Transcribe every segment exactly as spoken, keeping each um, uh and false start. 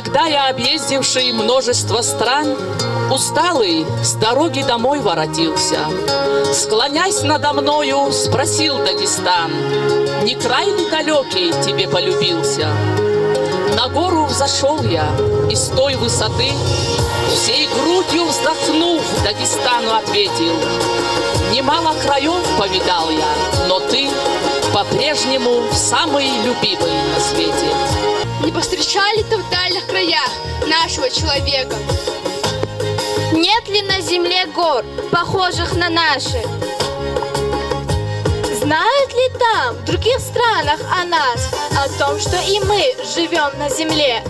Когда я, объездивший множество стран, усталый, с дороги домой воротился, склонясь надо мною, спросил Дагестан: «Не край ли далёкий тебе полюбился?» На гору взошёл я, и с той высоты, всей грудью вздохнув, Дагестану ответил: «Немало краёв повидал я, но ты по-прежнему самый любимый на свете». Не повстречал ли ты в дальних краях нашего человека? Нет ли на земле гор, похожих на наши? Знают ли там, в других странах о нас, о том, что и мы живём на земле?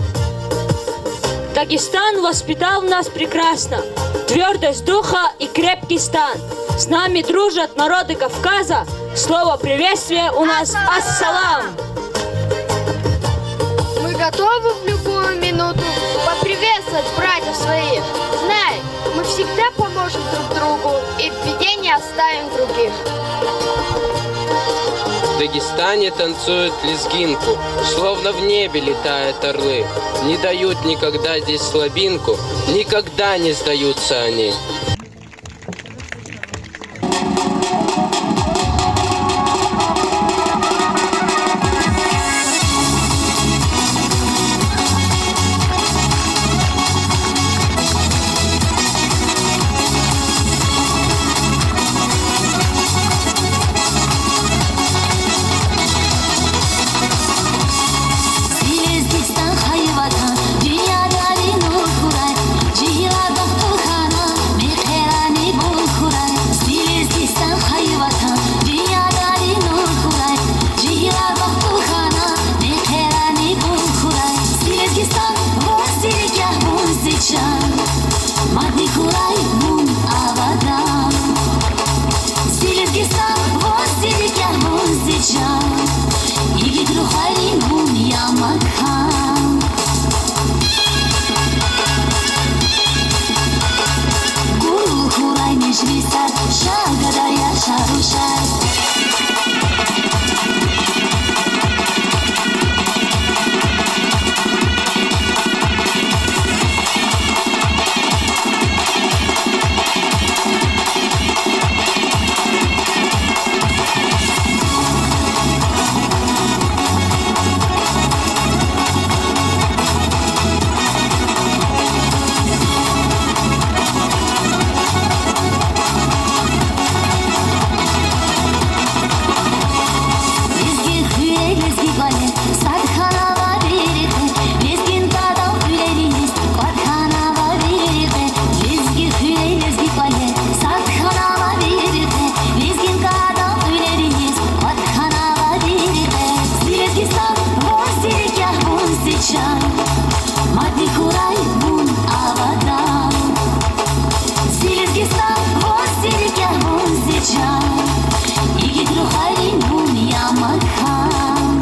Дагестан воспитал нас прекрасно, твёрдость духа и крепкий стан. С нами дружат народы Кавказа, слово приветствия у нас ассалам. Мы готовы в любую минуту поприветствовать братьев своих. Знай, мы всегда поможем друг другу и в беде не оставим других. В Дагестане танцуют лезгинку, словно в небе летают орлы. Не дают никогда здесь слабинку, никогда не сдаются они. Зи Лезгистан хайи ватан, дуьньядани нур хьурай, жегьилар бахтур хьана, мехъерани бул хьурай. Зи Лезгистан хайи ватан, дуьньядани нур хьурай, жегьилар бахтур хьана, мехъерани бул хьурай. Зи Лезгистан, вун зи рикӀяй, вун зи чан, мадни хьурай вун абадан. Зи Лезгистан, вун зи рикӀяй, вун зи чан, игит рухвайрин вун я макан. Гурул хьурай межлисар, ша гадаяр, ша рушар. Лезги хуьре, лезги кӀвале, сад хьана ва вири къе, лезгинкин адан кьуьлериз кӀватӀ хьана ва вири къе. Лезги хуьре, лезги кӀвале, сад хьана ва вири къе, лезгинкин адан кьуьлериз кӀватӀ хьана ва вири къе. Зи Лезгистан, вун зи рикӀяй, вун зи чан, мадни хьурай вун абадан. Зи Лезгистан, вун зи рикӀяй, вун зи чан, игит рухвайрин вун я макан.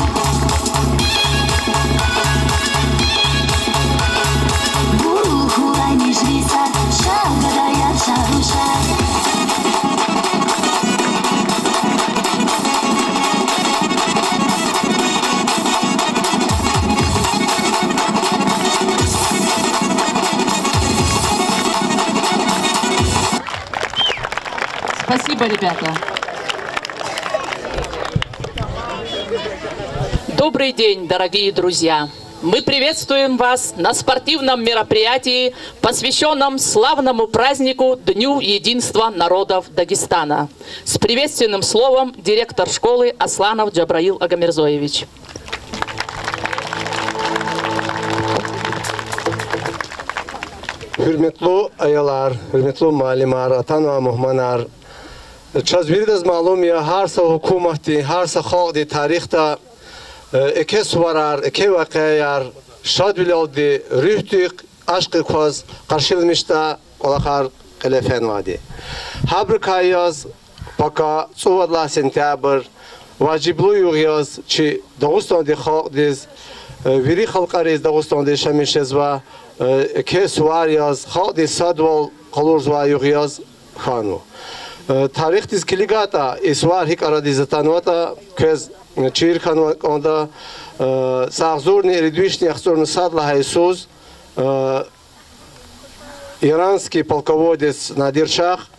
Гурул хьурай межлисар, ша гадаяр, ша рушар. Спасибо, ребята. Добрый день, дорогие друзья! Мы приветствуем вас на спортивном мероприятии, посвящённом славному празднику Дню единства народов Дагестана. С приветственным словом директор школы Асланов Джабраил Агамирзоевич. Гьуьрметлу аялар, гьуьрметлу муаллимар, атанвай мугьманар! Чаз виридаз малум я, гьар са гьукуматдин, гьар са халкьдин тарихда, э, еке суварар, еке вакъиаяр, шадвилелди, руьгьдихъ ашкъи кваз къаршиламишдай кӀвалахар кьиле фенвайди. Гьабурукай яз пака цӀувад лагьай сентябрь важиблу югъ яз чи Дагъустандин халкьдиз, э, вири халкьариз Дагъустандиз шамил жезвай, э, еке сувар яз, халкьдин садвал къалурзавай югъ яз хьанва. Э, тарихдиз килигайтӀа, и сувар гьикӀ арадиз атанватӀа, квез, э, чир хьанва кӀанда, э, са агъзурни ирид вишни яхцӀурни сад лагьай йисуз, Э, иранский полководец Надир-шах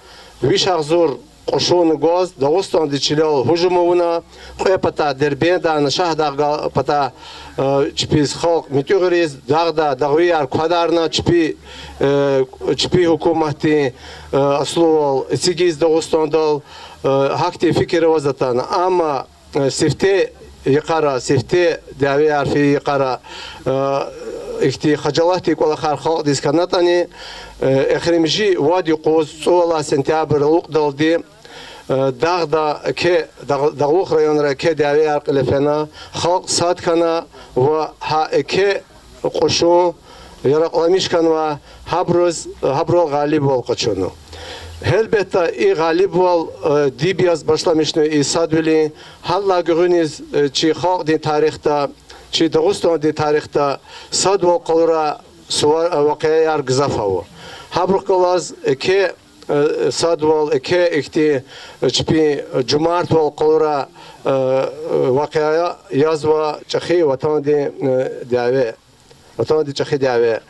виш агъзур кьушунни гваз Дагъустандин чилел гьужум авуна, кьве пата Дербентдайни Шагьдагъ пата, э, чпиз халкь муьтӀуьгъариз, дагъда дагъвияр квадарна, чпи, э, чпи гьукуматдин, э, аслувал эцигиз Дагъустандал, э, гьахьтин фикир аваз атана. Амма, э, сифте йикъара, сифте дявеяр фейи йикъара, э, ихьтин хажалатдин кӀвалахар халкьдиз хьанатӀани, э, эхиримжи вад юкъуз цӀувад лагьай сентябрь алукьдалди, э, дагъда еке, дагъ-, дагълух районра еке дявеяр кьиле фена, халкь сад хьана ва гьа еке кьушун яракьламиш хьанва, гьабуруз, гьабурал гъалибвал къачуна. Гьелбетда, и гъалибвал, э, диб яз башламишна и садвилин, гьадалай гуьгъуьниз, э, чи халкьдин тарихда, чи Дагъустандин тарихда садвал къалурай сувар, э, вакъиаяр гзаф ава. Гьабурухъ галаз еке, э, садвал, еке ихьтин, э, чпин жумартвал къалурай, э, вакъия язва чӀехи Ватандин, э, дяве. Ватандин чӀехи дяве.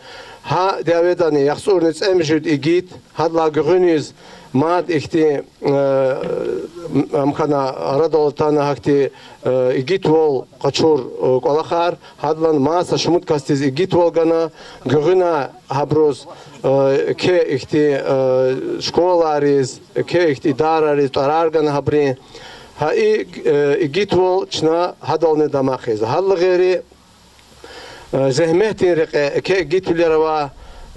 Гьа дяведани яхцӀурни цӀемуьжуьд игит, гьадалай гуьгъуьниз мад ихьтин, э, ам хьана, арадал атана гьахьтин, э, игитвал къачур, э, кӀвалахар, гьадалай мад са шумуд касдиз игитвал гана, гуьгъуьна гьабуруз, э, еке ихьтин, э, школайриз, еке ихьтин идарариз тӀварар гана гьабурун. Гьа и, э, игитвал чна гьадални дамахиз. Гьадалай гъейри, э, зегьметдин рекье еке игитвилер ава,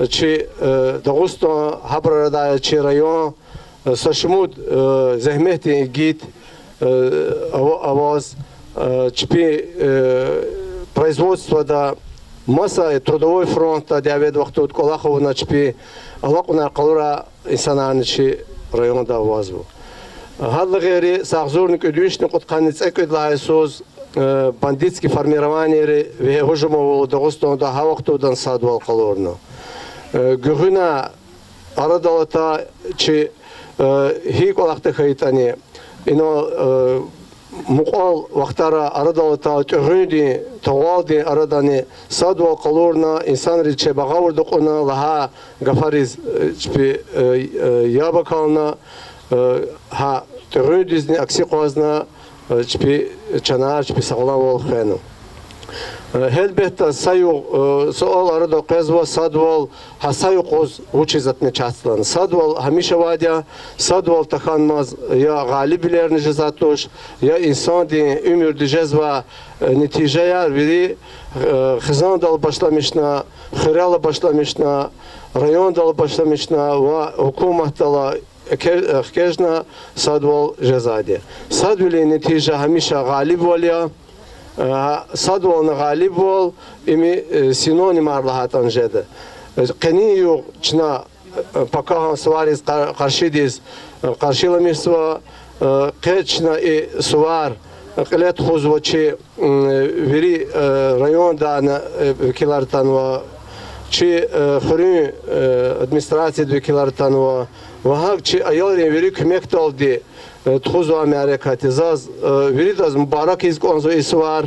чи, э, Дагъустан, гьабур арадай чи район, э, са шумуд, э, зегьметдин игит, э, ава-, аваз, э, чпи, э, производствода, маса, э, трудовой фронтда дяведин вахтунда кӀвалах авуна чпи алакьунар къалурай инсанарни чи районда авазва. Гьадалай гъейри са агъзурни кӀуьд вишни кьудкъанни цӀекӀуьд лагьай йисуз, э, бандитский формированиейри вегьей гьужум авуна Дагъустанда, гьа вахтундан садвал къалурна. Э, гуьгъуьна арадал атай чи, э, гьи кӀвалахда хьайитӀани, инал, э, мукьвал вахтара арадал атай тӀегъуьндин, тагъвалдин арадани садвал къалурна, инсанриз чеб агъавурда кьуна лагьай гафариз, э, чпи, э, э, яб акална, э, гьа тӀегъуьндизни акси акъвазна, э, чпи чанар, чпи сагъламвал хвена. Э, гьелбетда, са югъ, э, суал арадал къвезва, садвал гьа са юкъуз вучиз отмечатьзава лагьана. Садвал гьамиша авайди я, садвал тахьанмаз я гъалибвилерни жезвай туш, я инсандин уьмуьрди жезвай, э, нетижаяр вири, э, хизандал башламишна, хуьрел башламишна, райондал башламишна ва гьукуматдал ке-, э, хкажна садвал жезвайди. Садвилин нетижа гьамиша гъалибвал я. Э, садвални гъалибвал, им, э, синонимар лагьайтӀани жеда. Э, къенин югъ чна, э, пакагьан сувариз къа-, къаршидиз, э, къаршиламишзава, э, къе чна и сувар, э, кьиле тухузва чи, м, вири, э, райондани, э, векилар атанва, чи, э, хуьруьн, э, администрациядин векилар атанва, ва гьакӀ чи аялрин вири куьмекдалди, э, тухузвай мярекат я. Заз, э, виридаз мубарак ийиз кӀанзава и сувар,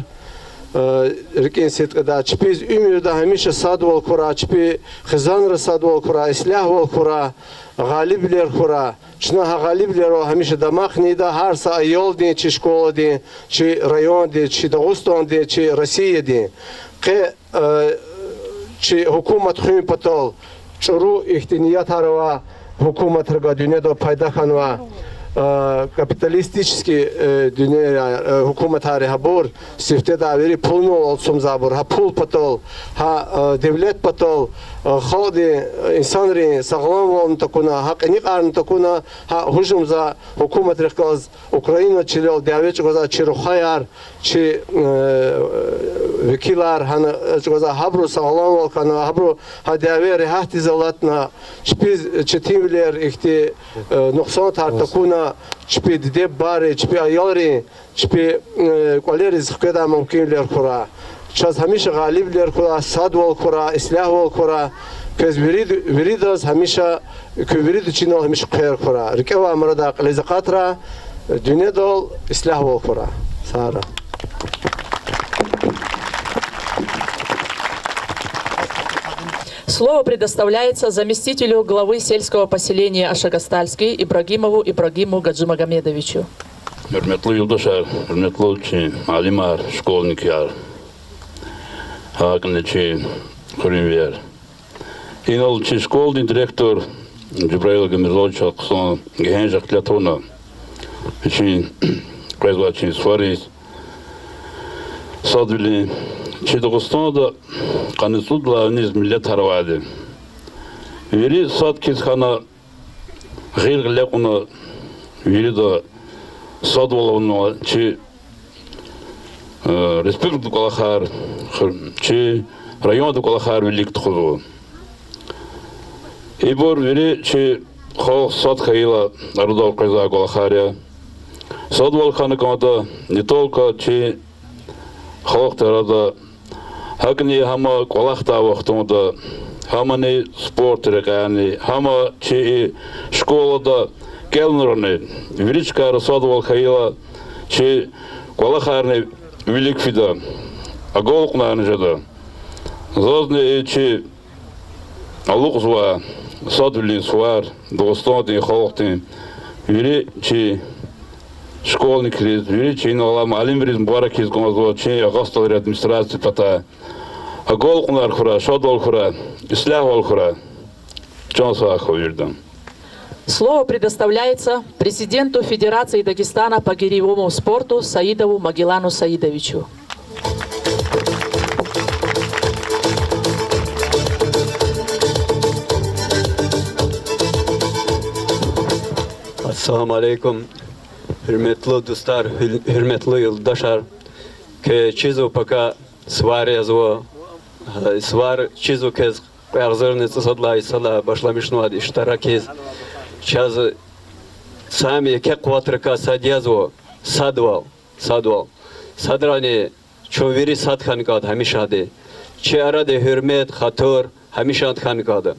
э, рикӀин сидкьидай. Чпиз уьмуьрда гьамиша садвал хьурай, чпи хизанра садвал хьурай, ислягьвал хьурай, гъалибвилер хьурай. Чна гьа гъалибвилерал гьамиша дамах нейида, гьар са аялдин, чи школадин, чи райондин, чи Дагъустандин, чи Россиядин. Къе, э, чи гьукумат хуьн патал чӀуру ихьтин ниятар авай гьукуматрикай, дуьньядал пайда хьанвай, э, капиталистический, э, дуьнья, э, гьукуматар я гьабур, сифтедай вири пулунал алцумзавайбур, гьа пул патал, гьа, э, девлет патал, э, халкьдин, э, инсанрин сагъламвални такуна, гьа кьиникьарни такуна, гьа гьужумзавай гьукуматрихъ галаз Украина чилел дяве чӀугвазвай чи рухваяр, чи, э, векилар, гьана, э, чӀугвазвай, гьабуру сагъламвал хьана, гьабуру гьа дяве регьятдиз алатна, чпиз четинвилер, ихьтин, э, нукьсанар такуна, чпи диде-бубайрин, чпи аялрин, чпи, э, кӀвалериз хкведай мумкинвилер хьурай. Чаз гьамиша гъалибвилер хьурай, садвал хьурай, ислягьвал хьурай. Квез вири-, виридаз гьамиша, куь виридан чинал гьамиша хъвер хьурай. РикӀе авай мурадар кьилиз акъатрай, дуьньядал ислягьвал хьурай. Сагърай. Слово предоставляется заместителю главы сельского поселения Ашагастальский Ибрагимову Ибрагиму Гаджимагомедовичу. Гьуьрметлу юлдашар, гьуьрметлу чи муаллимар, школьникар, гьакӀни чи хуьруьнвияр. Инал чи школадин директор Жабраил Гамирзоровича хъсан гегьенжахъ ятӀана вичин къвезвай чи сувариз. Садвилин, чи Дагъустанда къанни цӀуд лагьай виниз миллетар авайди. Вири сад хьиз хьана, гъил гъиле кьуна, вирида садвал авуна, чи республикада кӀвалахар, чи районда кӀвалахар вилик тухузва. Ибур вири чи халкь сад хьайила арадал къвезвай кӀвалахар я. Садвал хьана кӀанда не только чи халкьдин арада, гьакӀни гьам кӀвалахдай вахтунда, гьамни спорт рекьяйни, гьам чи и школада кӀелунрани, вири чкайра садвал хьайила, чи кӀвалахарни вилик фида, агалкьунарни жеда. Зазни и чи алукьзавай Садвилин сувар Дагъустандин халкьдин вири чи школьникриз, вири чи инал алай муаллимриз мубарак ийиз кӀанзава чи Агъасталрин администрациядин патай. Агалкьунар хьурай, шадвал хьурай, ислягьвал хьурай. Чан сагъ хьуй виридан. Слово предоставляется президенту Федерации Дагестана по гиревому спорту Саидову Магеллану Саидовичу. Ассаламу алейкум. Гьуьрметлу дустар, гьуьр-, гьуьрметлу юлдашар. Квез чизва пака сувар язва. Сувар чизва квез кьве агъзурни цӀусад лагьай йисалай башламишнавайди иштиракиз. Чаз сами еке къуватрикай сад язва, садвал, садвал. Садрани чун вири сад хьана кӀанда гьамишанди. Чи арада гьуьрмет, хатур гьамишанда хьана кӀанда.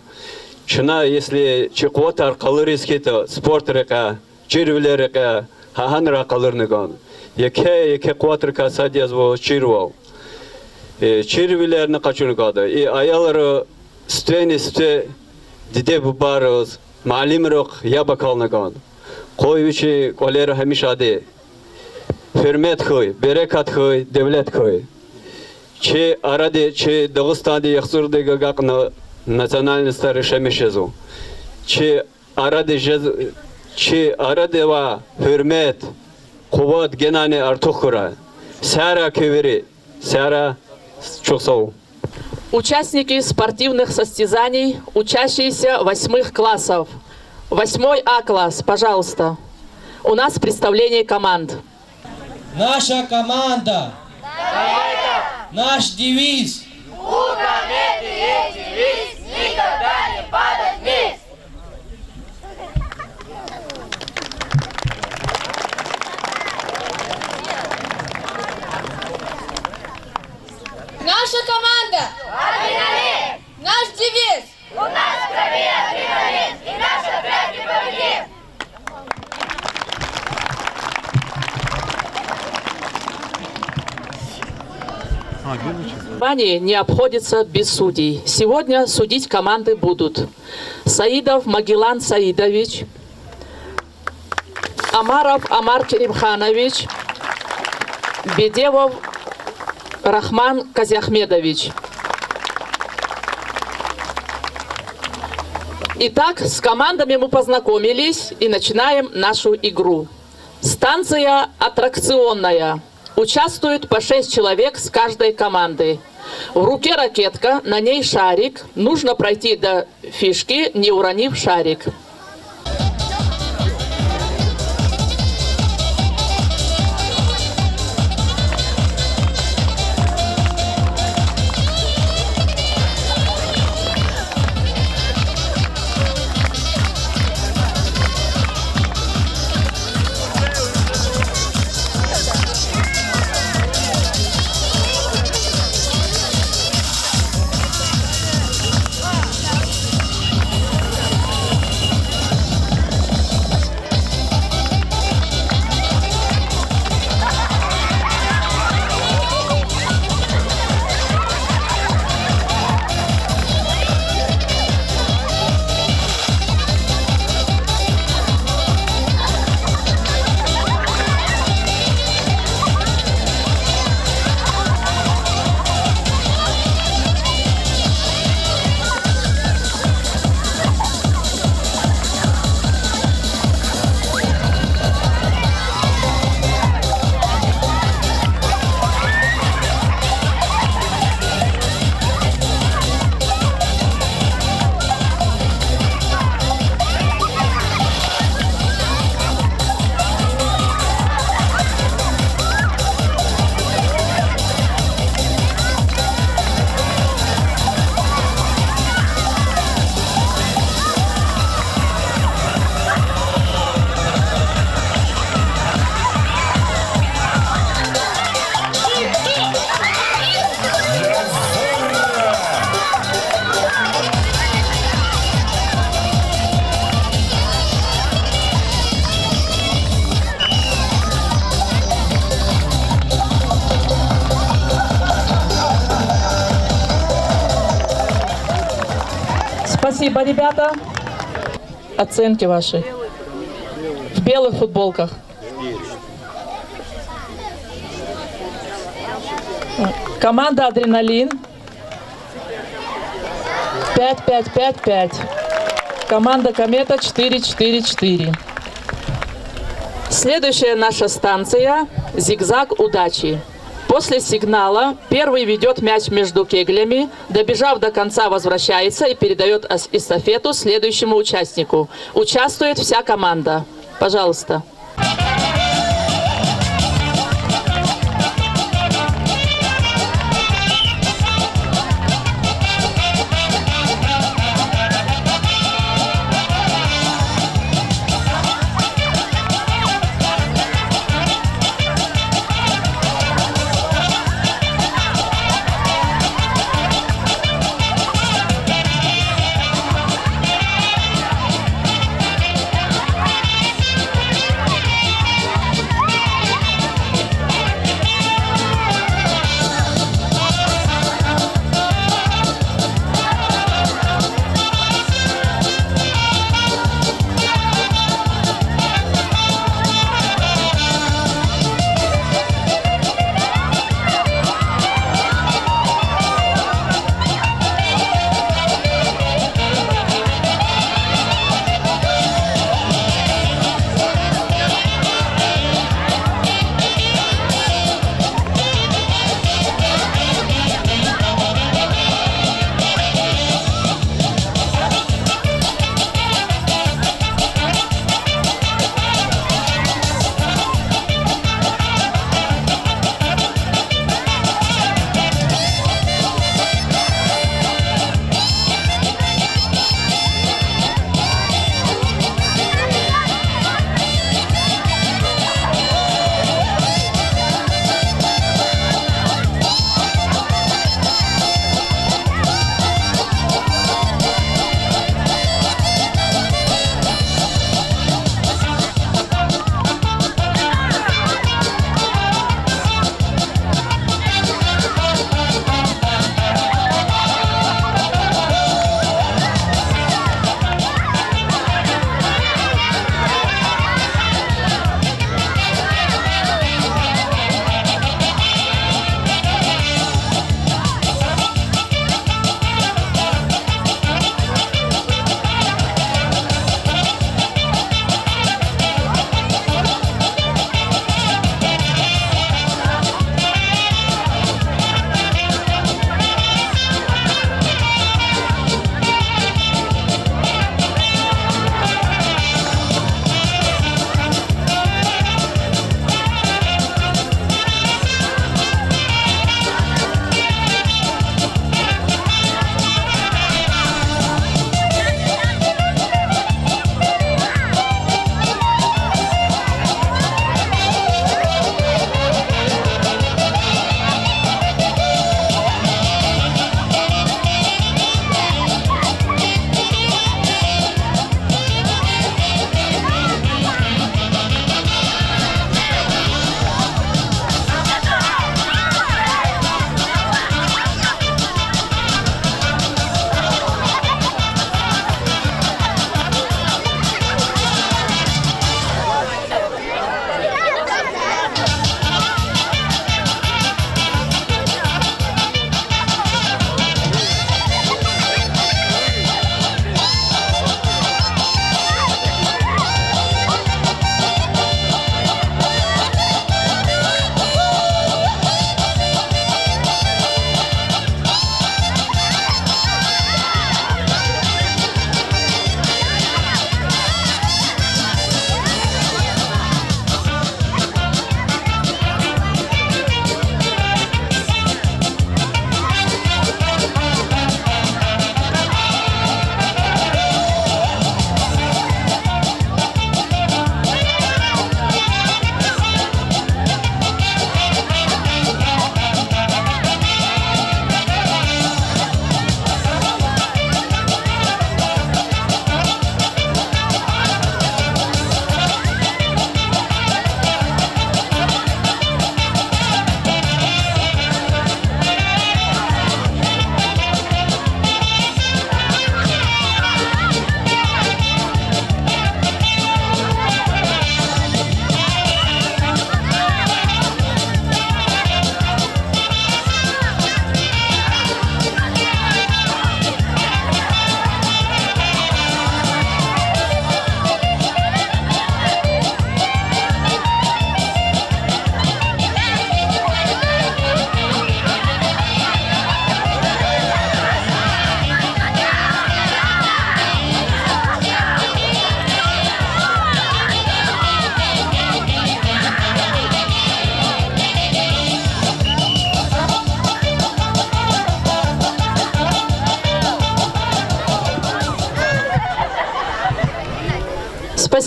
Чна, если чи къуватар къалуриз хьайитӀа, спорт рекьяй, чирвилер рекьяй, гьа гьанрай къалурна кӀанда. Еке-еке къуватрикай сад язва чирвал. Э, чирвилерни къачуна кӀанда. И аялри сифтени-сифте диде-бубайриз, муаллимрихъ яб акална кӀанда. Къуй вичин кӀвалера гьамишанди гьуьрмет хьуй, берекат хьуй, девлет хьуй. Чи арада, чи Дагъустандин яхцӀурдив агакьна национальностар яшамиш жезва. Чи арада жез-, чи арада авай гьуьрмет, къуват генани артух хьурай. Сагърай куьн вири, сагърай, чухсагъул. Участники спортивных состязаний, учащиеся восьмых классов. Восьмой А класс, пожалуйста. У нас представление команд. Наша команда. Наш девиз. У кометы есть девиз, никогда не падать вниз. Наша команда. Адреналин. Наш девиз. У нас в крови адреналин, и наш отряд непобедим. Соревнование не обходится без судей. Сегодня судить команды будут Саидов Магеллан Саидович, Амаров Амар Керимханович, Бедевов Рахман Казиахмедович. Итак, с командами мы познакомились и начинаем нашу игру. Станция аттракционная. Участвует по шесть человек с каждой команды. В руке ракетка, на ней шарик. Нужно пройти до фишки, не уронив шарик. Спасибо, ребята. Оценки ваши. В белых футболках. Команда «Адреналин». Пять, пять, пять, пять. Команда «Комета» четыре, четыре, четыре. Следующая наша станция — зигзаг удачи. После сигнала первый ведёт мяч между кеглями, добежав до конца, возвращается и передаёт ас-, эстафету следующему участнику. Участвует вся команда. Пожалуйста.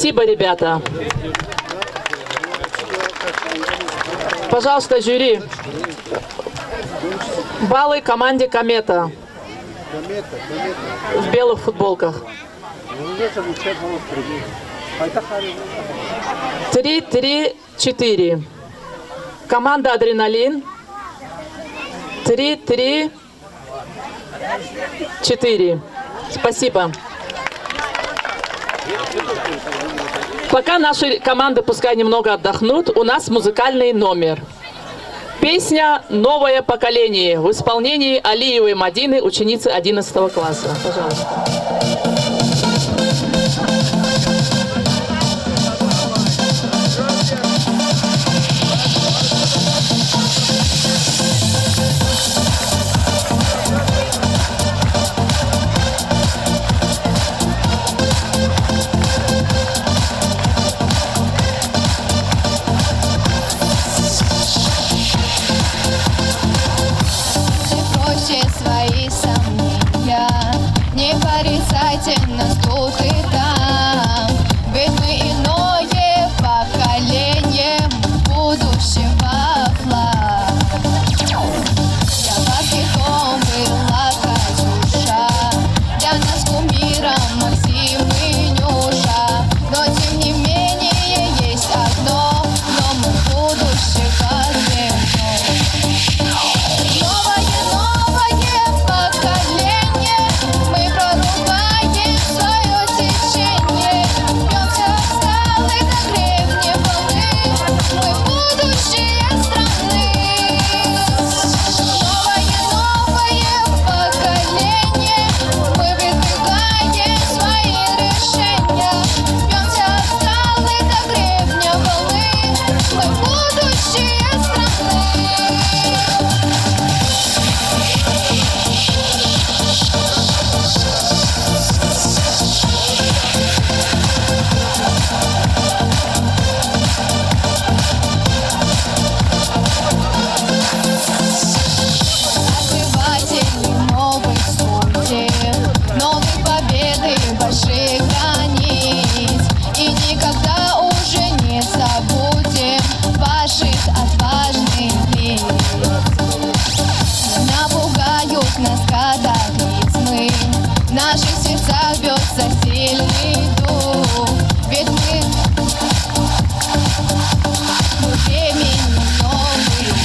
Спасибо, ребята. Пожалуйста, жюри. Баллы команде «Комета» в белых футболках. Три, три, четыре. Команда «Адреналин». Три, три, четыре. Спасибо. Пока наши команды пускай немного отдохнут, у нас музыкальный номер. Песня «Новое поколение» в исполнении Алиевой Мадины, ученицы одиннадцатого класса. Пожалуйста. Бросьте свои сомнения, не порицайте нас тут и там. Ведь мы иное поколение будущего флаг. Для вас грехом была Катюша, для нас кумиром Максим и Нюша. Но тем не менее есть одно, но мы будущего звено. Новое, новое поколение, мы прорубаем своё течение. Бьёмся об скалы до древней волны, мы будущее страны. Новое, новое поколение, мы выдвигаем свои решения. Бьёмся об скалы до древней волны, мы будущее страны. Открыватели новых судеб, новой победы больших границ. И никогда уже не забудем ваших отважных лиц. Напугают нас катаклизмы, в наших сердцах бьётся сильный дух. Ведь мы, мы времени новый дух.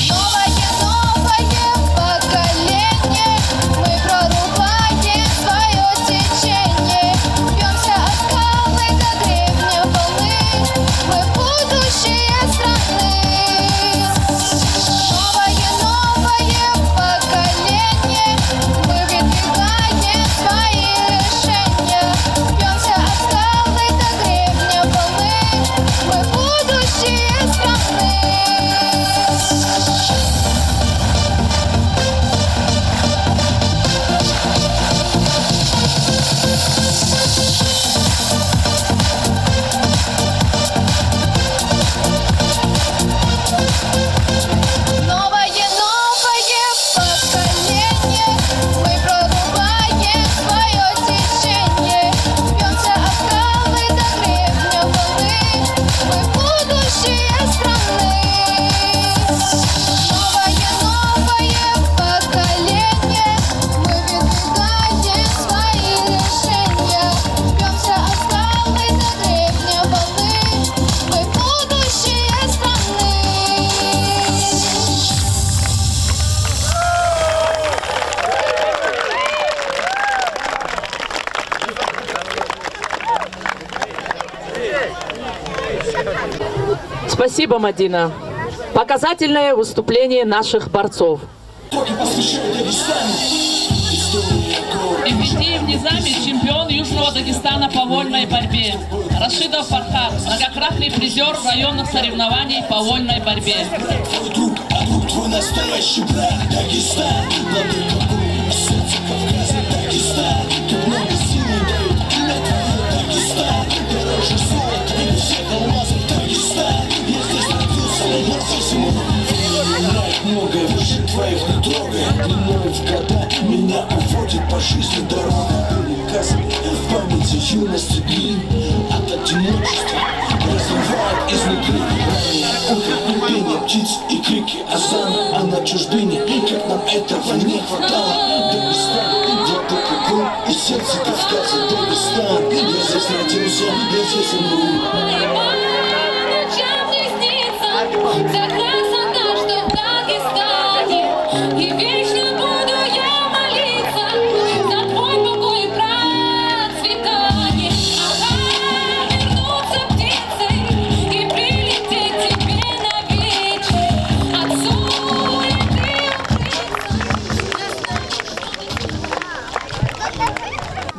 Новое, новое поколение, мы прорубаем своё течение. Бьёмся об скалы до древней волны, мы будущее страны. Новое, новое поколение, мы выдвигаем свои решения. Бьёмся об скалы до древней волны, мы будущее страны. Новое, новое поколение, мы прорубаем своё течение. Бьёмся об скалы до древней волны, мы будущее страны. Новое, новое поколение, мы выдвигаем свои решения. Бьёмся об скалы до древней волны, мы будущее страны. Спасибо, Мадина. Показательное выступление наших борцов. Эфендиев Низами, чемпион Южного Дагестана по вольной борьбе. Рашидов Фархад, многократный призёр районных соревнований по вольной борьбе. Твой друг, а друг твой настоящий брат. Дагестан, владыка, сердце Кавказа. Дагестан, тут много силы дают. Имя твоё, Дагестан, дороже золота и всех алмазов. Дагестан, я здесь родился, я здесь умру. Твои руки знают многое, выше твоих не трогает. Длиною в года меня уводит по жизни дорога. Были каски в памяти юности. Одиночество разрывает изнутри. Утро, пение птиц и крики азана, а на чужбине, как нам этого не хватало. Дагестан, владыка гор и сердце Кавказа. Дагестан, я здесь родился, я здесь умру. По ночам мне снится вся красота, что в Дагестане. И вечно буду я молиться за твой покой и процветание. Ага, вернуться птицей и прилететь тебе навече. От суеты укрыться.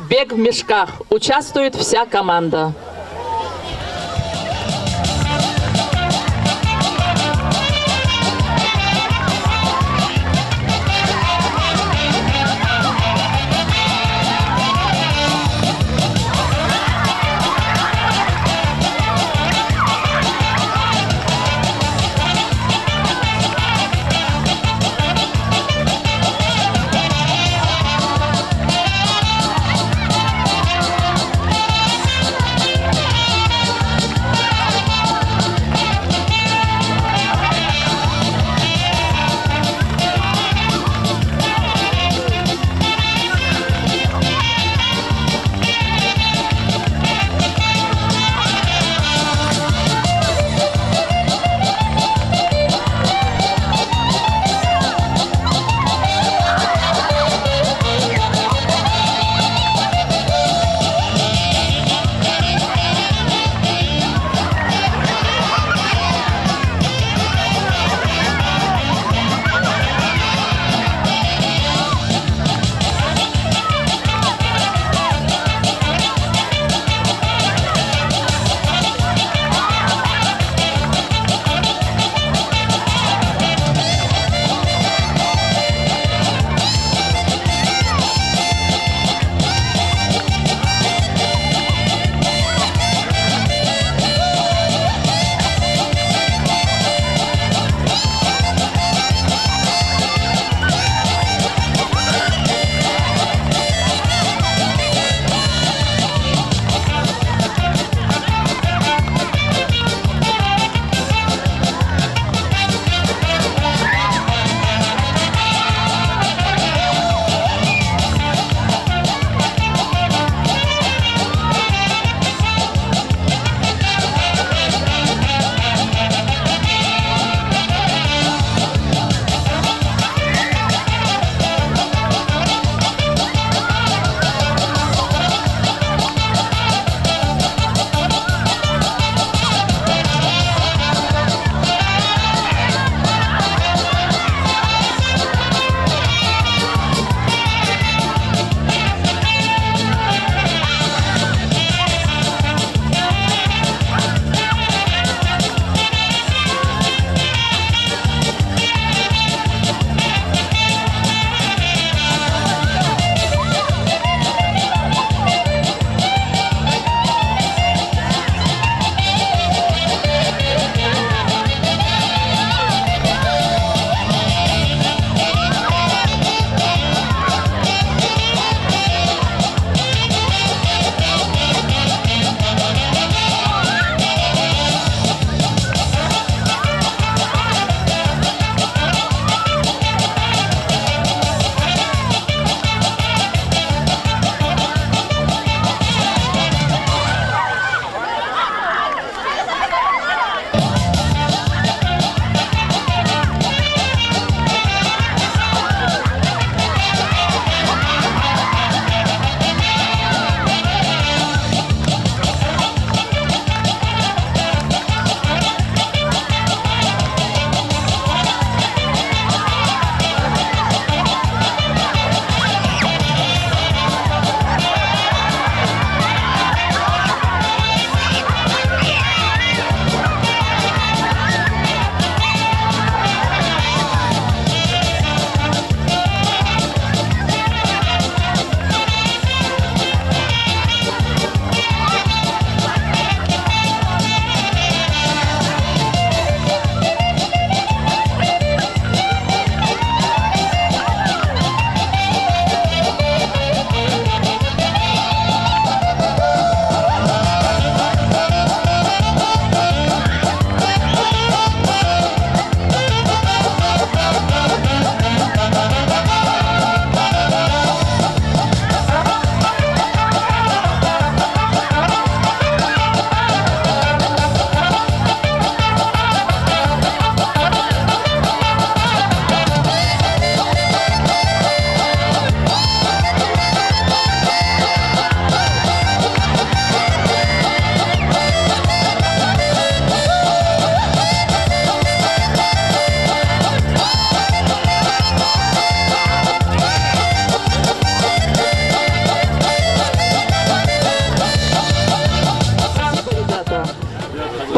Бег в мешках. Участвует вся команда.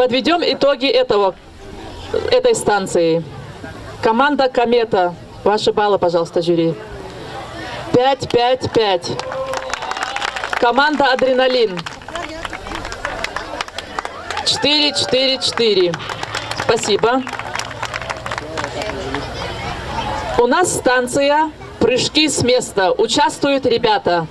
Подведём итоги этого, этой станции. Команда «Комета». Ваши баллы, пожалуйста, жюри. Пять, пять, пять. Команда «Адреналин». Четыре, четыре, четыре. Спасибо. У нас станция «Прыжки с места». Участвуют ребята.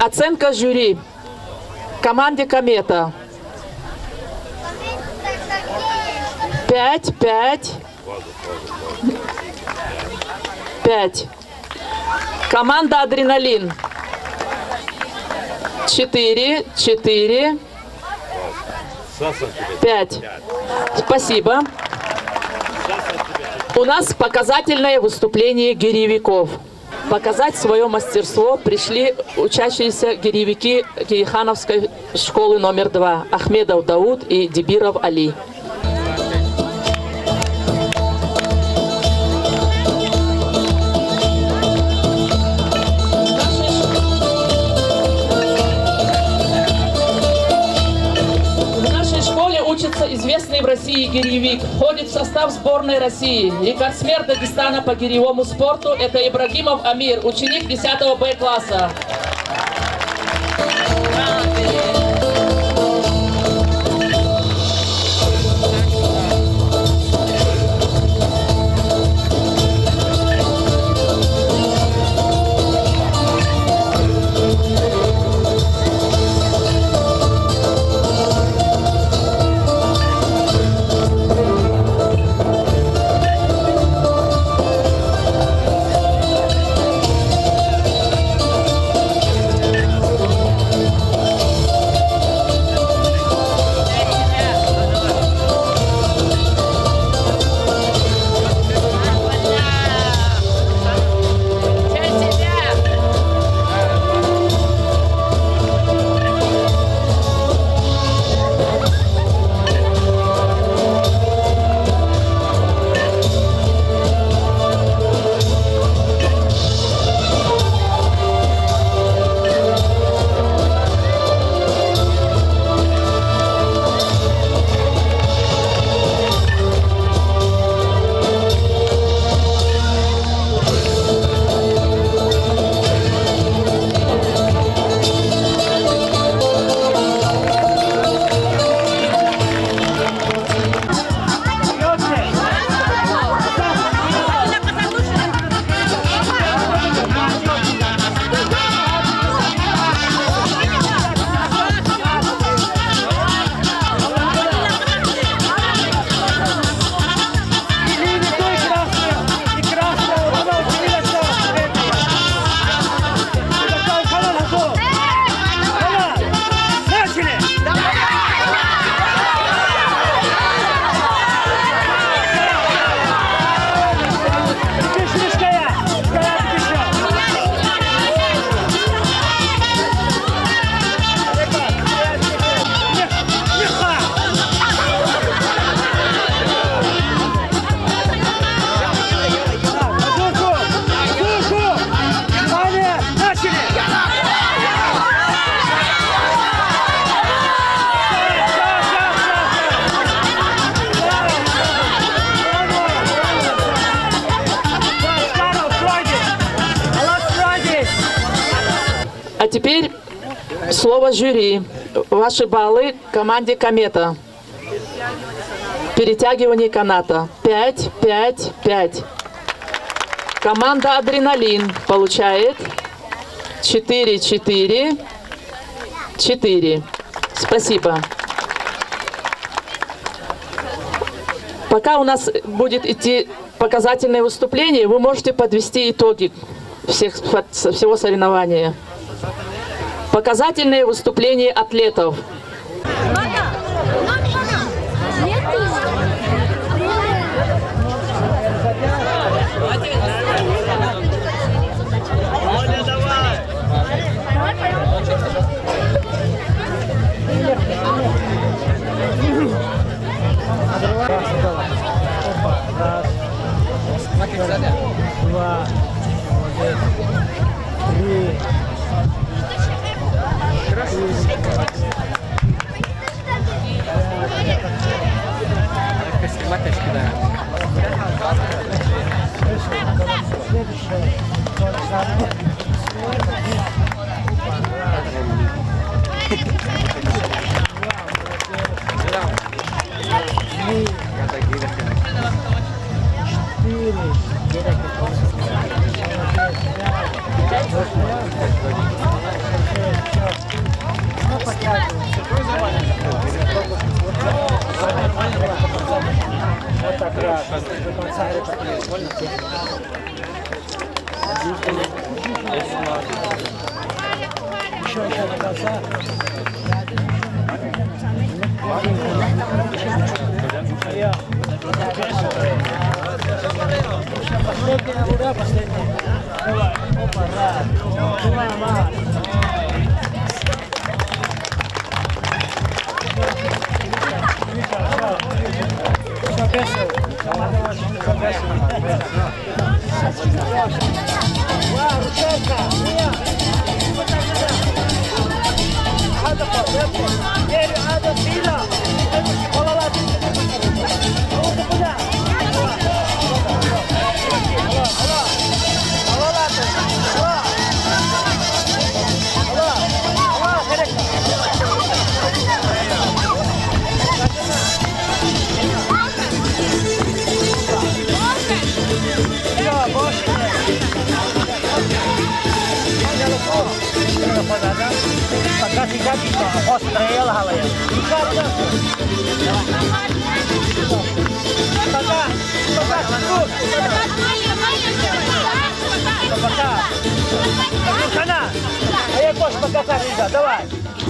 Оценка жюри. Команде «Комета». Пять, пять, пять. Команда «Адреналин». Четыре, четыре, пять. Спасибо. У нас показательное выступление гиревиков. Показать своё мастерство пришли учащиеся гиревики Гейхановской школы номер два, Ахмедов Дауд и Дибиров Али. В нашей школе учится известный в России гиревик, входит в состав сборной России, рекордсмен Дагестана по гиревому спорту, это Ибрагимов Амир, ученик десятого Б класса. Теперь слово жюри. Ваши баллы команде «Комета». Перетягивание каната. Пять, пять, пять. Команда «Адреналин» получает четыре, четыре, четыре. Спасибо. Пока у нас будет идти показательное выступление, вы можете подвести итоги всех, всего соревнования. Показательное выступление атлетов. Раз. Два. Молодец. Три. Вот так, раз. До конца. Давай.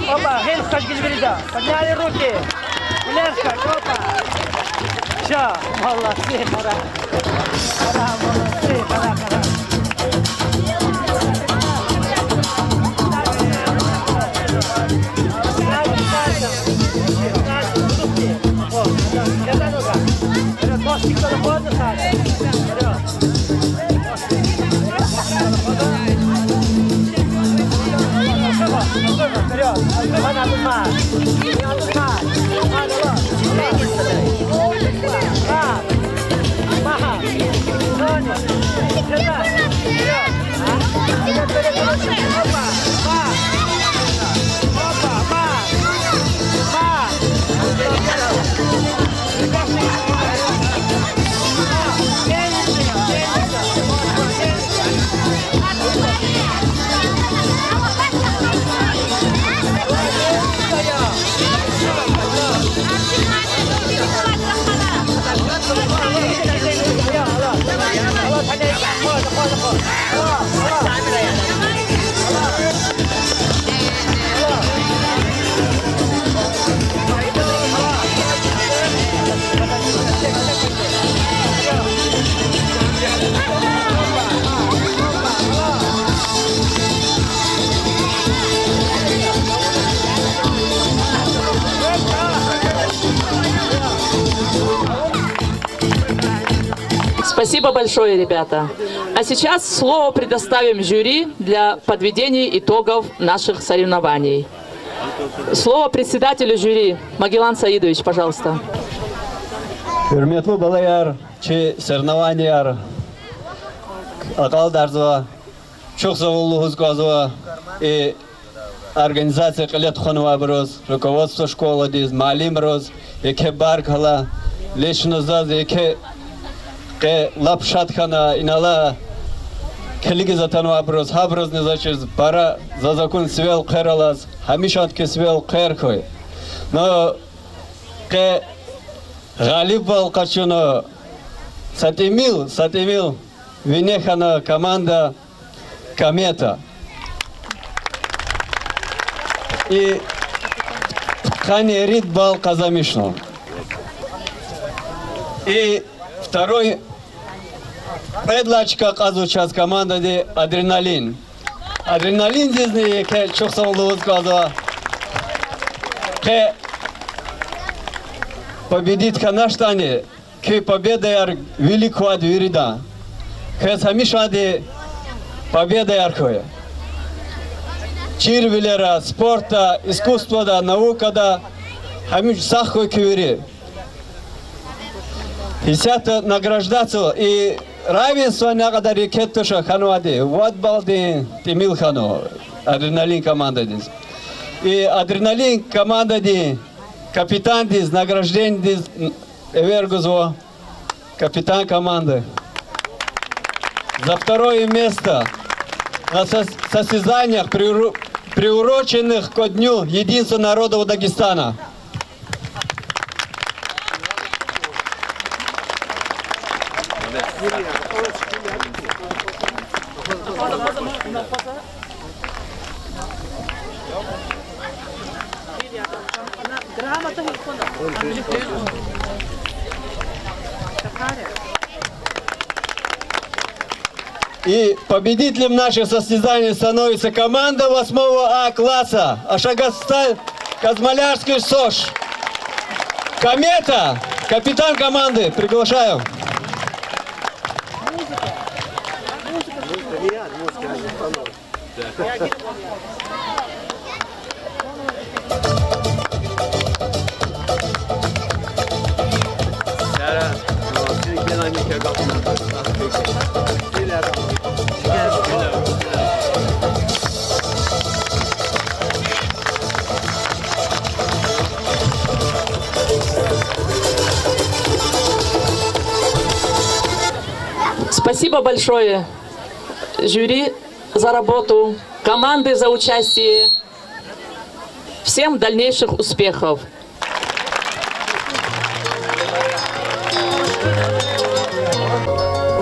Опа, гьеле хкаж гилбирида. Подняли руки. Гуляшка, опа. Всё, молодцы, пора. Пора, молодцы, пора, пора. Вот, вперёд, ножки, кто выходит, Саша. Вперёд. Спасибо большое, ребята. А сейчас слово предоставим жюри для подведения итогов наших соревнований. Слово председателю жюри. Магеллан Саидович, пожалуйста. Гьуьрметлу балаяр, чи соревнованияр акьалтӀарзава, чухсагъул лугьуз кӀанзава и Организация кьиле тухванвайбуруз, руководство школадиз, муаллимриз, еке баркалла, лично заз еке къе лап шад хьана, инал алай килигиз атанвайбуруз, гьабурузни заз чиз пара, заз акун сивел хъвер алаз, гьамишанда куь сивел хъвер хьуй. Ну, къе гъалибвал къачуна са тӀимил, са тӀимил вине хьана команда Комета. И къанни ирид балл къазанмишна. И второй, кьвед лагьай чка кьазва чаз командади Адреналин. Адреналиндизни еке чухсагъул лугьуз кӀанзава. Къе победить хьаначтӀани, куь победаяр вилик квайди я виридан. Квез гьамишанди победаяр хьуй. Чирвилера, спортда, искусствода, наукада гьамиша сагъ хьуй куь вири. Исятда награждаться и равенство накьадар еке туш хьанвайди, вад баллдин тӀимил хьана Адреналин командадиз. И Адреналин командадин капитандиз награждениедиз эвер гузва капитан команды. За второе место на сос-, состязаниях, приуру-, приуроченных ко Дню единства народов Дагестана. И победителем наших состязаний становится команда восьмого А класса Ашагастан Казмалярский СОШ. Комета, капитан команды, приглашаю. Спасибо большое, жюри, за работу, команды за участие. Всем дальнейших успехов!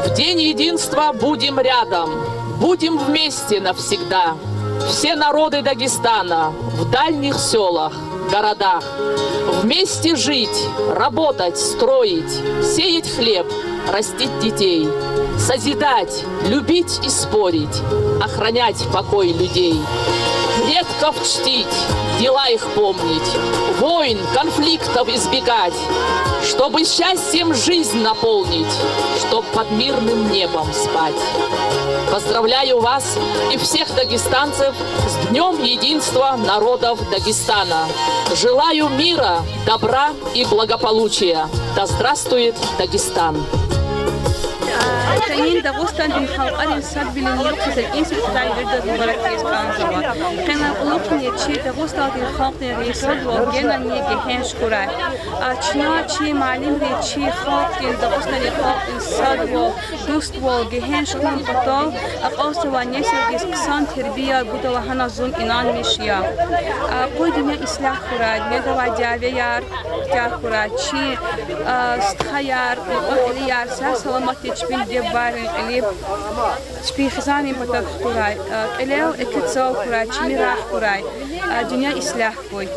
В День единства будем рядом, будем вместе навсегда. Все народы Дагестана, в дальних сёлах, городах. Вместе жить, работать, строить, сеять хлеб, растить детей, созидать, любить и спорить, охранять покой людей. Предков чтить, дела их помнить, войн, конфликтов избегать, чтобы счастьем жизнь наполнить, чтоб под мирным небом спать. Поздравляю вас и всех дагестанцев с Днём единства народов Дагестана! Желаю мира, добра и благополучия! Да здравствует Дагестан! Къенин Дагъустандин халкьарин садвилин юкъуз экъин сифте виридаз мубаракиз кӀанзава. Къенлай кьулухъни чи Дагъустандин халкьдин рейисвал генани гегьенш хьурай. А, чна чи муаллимри чи халкьдин, Дагъустандин халкьдин садвал, дуствал гегьенш хьун патал акьалтзавай несилдиз хъсан тербия гуда лагьана зун инанмиш я. А, къуй дуьнья ислягь хьурай, дуьньядавай дявеяр куьтягь хьурай, чи, а, стхаяр, мукьва-кьилияр сагъ-саламатди чпин диде-бубайрин кьилив чпин хизанрин патав хтурай, а, кьилел экечӀал хьурай, чими рагъ хьурай, а, дуьнья ислягь хьуй.